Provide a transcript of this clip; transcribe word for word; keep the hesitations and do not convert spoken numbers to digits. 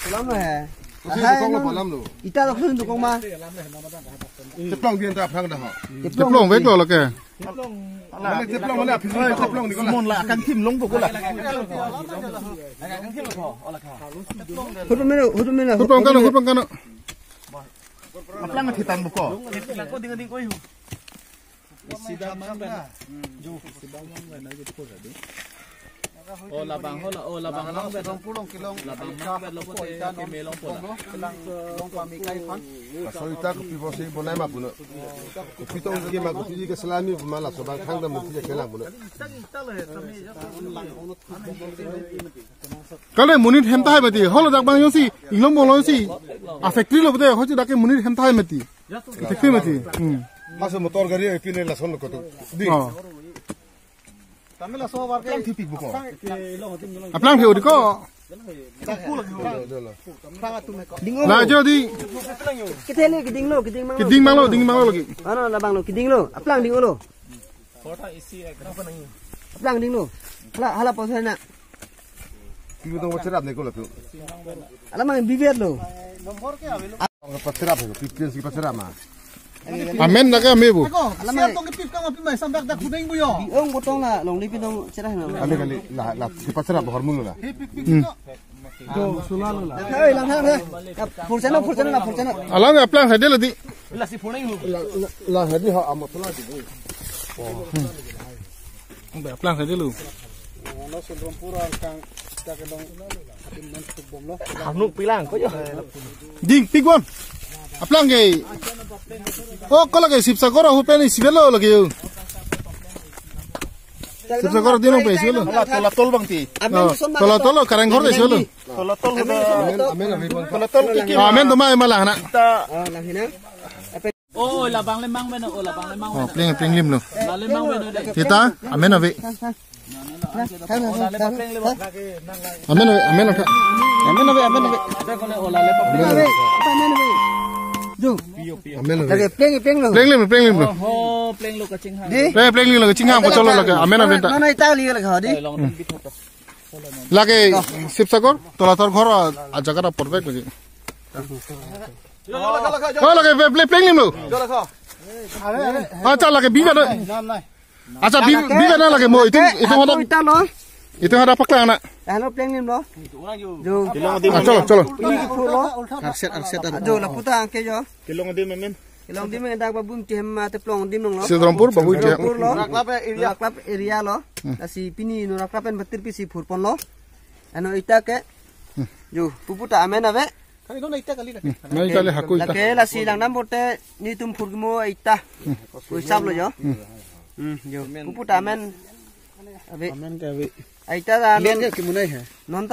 Pulang lo he. Ahai, pulang lo, pulang lo. Ita lo khun dukong ma. Cheplong biang ta aphrang dah ho. Cheplong. Cheplong vek lo lake. Mane cheplong mane aphi cheplong ni ko la. Mon la kangthim long bo ko la. Hutum mena, hutum mena. Hutum kano, hutum kano. Aplang thitan bo ko. Sidang mang ben. Jo, sidang mang ben na jo pura di. Oh, labang ho la, oh, labang mang ben. Labang mang ben lo pote, ke me long pola. Laso ita kopi bosi bonai ma puno. Kopi tong ke ma kopi ke selami ma laso bang khang dam muti ke lang puno. Kale monit hem tahai mati. Holo dak bang jongsi inglong bolo si. A factory lo pote hosi dak ke monit hem tahai mati. Factory mati. Hmm. Laso motor gari epine lason lo koto. Di. Oh. Tame laso war ke thipik bo ko. Aplang he odi ko. Ding-o. La jo di. Kithele keding lo, keding mang lo. Keding mang lo, ding mang lo lagi. Ano labang lo, keding lo. Aplang ding-o lo. Aplang ding lo. Hala, hala pau sana. Piu tong pacherap ne ko la tu. Alamang bibiat lo. Pacherap ne, pipian si pacherap ma. Amen na ka me bo. Ako, alamang siap tong ke pip ka ma pi mai samdak dak hudeng bo yo. Ong botong la, longle pi tong cherah na. Ame kali la, la, si pacherap hormon la. He pip pip Hmm. to. Do, sula lo la. Hey, lang hang he. Purchana, purchana la, purchana. Alang aplang hade la di. La si phone hu. La, la, la hadi ha amo tula di. Aplang hade lo. Ano sundrom pura angkang kita kedong. Hanuk pilang ko yo. Ding pigwan. Aplang ke. Oh, ko lake Sibsagor ahu pen isi belo lake yo. Sibsagor dino pe isi belo. Tola, tola tol bang ti. Oh, tola tol kareng ghor isi belo. Tola tol huda. Amen, amen, amen. Tola tol kiki. Ah, amen to ma ema lang na. Ta. Oh, lang hina. Oh, labang le mang meno, oh, labang le mang Oh, meno. Pling, pling lim lo. La le mang meno de. Kita, amen ave. Oh, la le pa pling le ba. Amen ave, amen ave. Amen ave, amen ave. Ada ko le, oh, la le pa pling. Amen ave, amen ave. Jo. Amen ave. Lake pling, pling lo. Pling lim, pling lim lo. Oh, pling lo kachinghang. Di? Pling, pling lim lo kachinghang, ko cholo lake. Amen ave ta. Mana ita li lake ho di? Eh, long dun bit hoto. Lake Sibsagor, tola tol ghor a, a jaga ta perfect lake. Oh, lake pe-, pe-, pling lim lo. Acha lake biba na. Acha bi-, biba na lake mo. Itum, itum hadak. Ita lo. Itum hadak paklang na. Ano pling lim lo. Jo. Ah, cholo, cholo. Ini ke phulo. Arset, arset, arset. Jo, lapu ta angke jo. Kelong adim amen. Kelong adim amen dak babu Ingti hem ma teplong adim long lo. Sildrompur, babu Ingti hem. Sildrompur lo. Noraklap area. Noraklap area lo. Hmm. Lasi pini Noraklap pen batir pisi phurpon lo. Ano ita ke. Hmm. Jo, pupu ta amen ave. Kali no na ita kali na. Hmm. Mai kali haku ita. Lake lasi langdam bote netum phurkimo ita. Hmm. Ko hisap lo jo. Hmm. Hmm, jo. Pupu ta amen ave. Amen ke ave. Ita ta amen ke kimunai he. Non ta